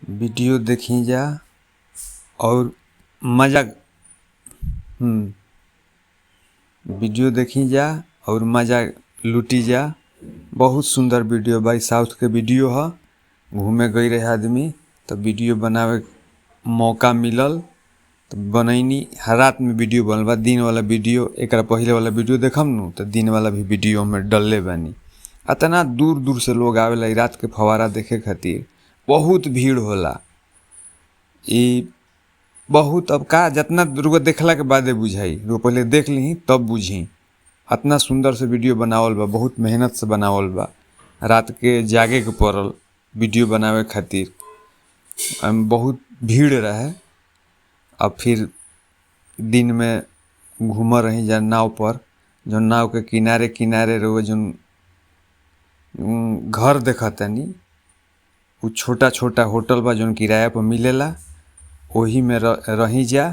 Video देखी जा और मजा वीडियो देखी जा और मजा लूटी जा। बहुत सुंदर वीडियो बा, इ साउथ के वीडियो ह। घूमे गई रहे आदमी तो वीडियो बनावे मौका मिलल तो बनैनी। रात में वीडियो बनल बा, दिन वाला वीडियो एकरा पहिले वाला वीडियो देखम नु तो दिन वाला भी वीडियो में डलले बानी। अतना दूर दूर से लोग आवेला इ रात के फवारा देखे खातिर, बहुत भीड़ होला। इ बहुत अब का जितना रुआ देखला के बादे बुझाई, रुआ पहले देख लीही तब बुझी। अतना सुंदर से वीडियो बनावल बा, बहुत मेहनत से बनावल बा। रात के जागे के पड़ल वीडियो बनावे खातिर, बहुत भीड़ रहे। अब फिर दिन में घूम रही जा नाव पर, जो नाव के किनारे किनारे रहुआ जोन घर देखतानी उ छोटा छोटा होटल बा जोन किराया पर मिलेला, ओही में रही जा।